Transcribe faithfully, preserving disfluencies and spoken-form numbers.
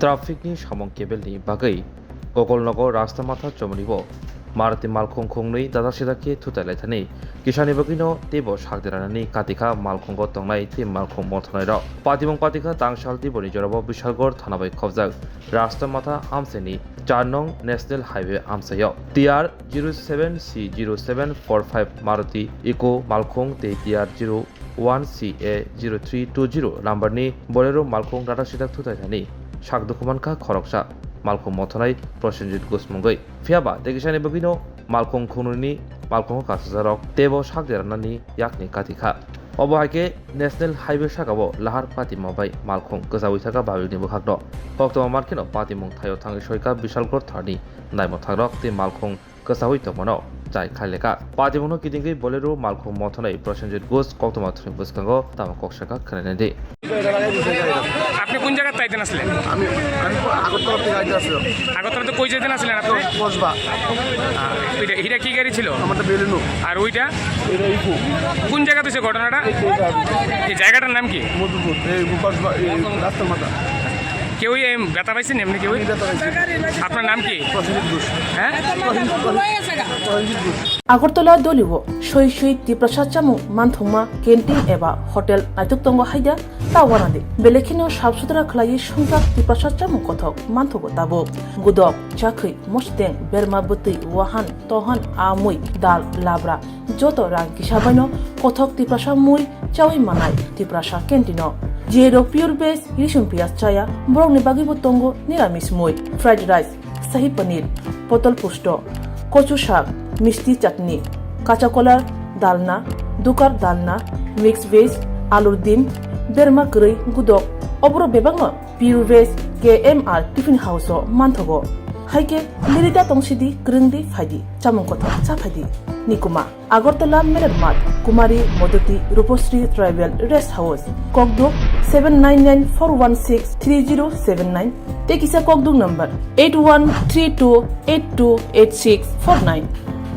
Traffic ni samung cable ni bagwi Gogolnogo Rasta Matha chomoni o Maruti malkhung khungnwi dadak sidak khe thutai lai thani kisani bagwino teibo sak deranani katikha malkhungo tongnai tei malkhung mothonai rok. Patimung patikha tangsal tiboni jorabo Bishalgarh thana bai khobjak Rasta Matha amchaini char nong National Highway amchaio T R zero seven C zero seven four five Maruti Eeco malkhung tei T R zero one C A zero three two zero number ni Bolero malkhung dadak sidak thutai thani sak dukhu mankha khoroksa malkhung mothonai Prosenjit Ghosh mungwi. Phiyaba tei kisani bagwino malkhung khungnwini malkhungo kasajarok teibo sak deranani yakni katikha. Obo hai khe National Highway sakao lahar patima bai malkhung kwchaui thaka babikni bwkhakno. Koktwma mankheno patimung thaio thangwi soika Bishalgarh tharni naimwthangrok tei malkhung kwchaui tongmano chai khlailekha. Patimungno kidingwi Bolero malkhung mothonai Prosenjit Ghosh koktwma thani bwskango tamo kok saka khwnainai di. আপনি কোন জায়গাত তাইতেন আসলেন? আমি আমি আগরতলা থেকে আইতে আসছিলাম। আগরতলা তো কই যেতেন আসলেন আপনি? কসবা। আহ, এটা এটা কি গাড়ি ছিল? আমারটা বেলেনো। আর ওইটা? এটা ইকো। কোন জায়গাতে হয়েছে ঘটনাটা? এই তো এটা। এই জায়গাটার নাম কি? মধুপুর, এই কসবা, এই রাস্তার মাথা। কেউই এই ব্যথা পাইছেন এমনি কেউই? আমি ব্যথা পাইছি। আপনার নাম কি? প্রসেনজিৎ ঘোষ। হ্যাঁ? প্রসেনজিৎ, প্রসেনজিৎ Ghosh. Agartala doli o soi soi Tiprasa chamung manthokma canteen eba hotel naitok tongo haida ta wana de. Belai kheno sap sutra khlaiwi swngjak Tiprasa chamung kothok manthogo tabuk. Gudok, chakhwi, mosteng, berma bwtwi, wahan, tohan, amwi, dal, labra, joto rang kisa baino kothok Tiprasa mui chawi manai Tiprasa canteen o. Jero pure veg, risum piyaj chaya, borokni bagwibo tongo niramis mui, fried rice, sahi paneer, potol pusto, kochu sak, misti chutney, kacha kolar, dalna, dukar dalna, mix veg, alur dim, berma kwrwi, gudok, oborok bebakno pure veg K M R Tiffin House o manthogo. Hai khe lirida tongsidi, kwrwngdi phaidi, chamung kothok cha phaidi. Nikuma. Agartala Meler Math, Kumari Modoti Rupasri Tribal Rest House, Kokduk seven nine nine four one six three zero seven nine, tei kisa Kokduk number eight one three two eight two eight six four nine.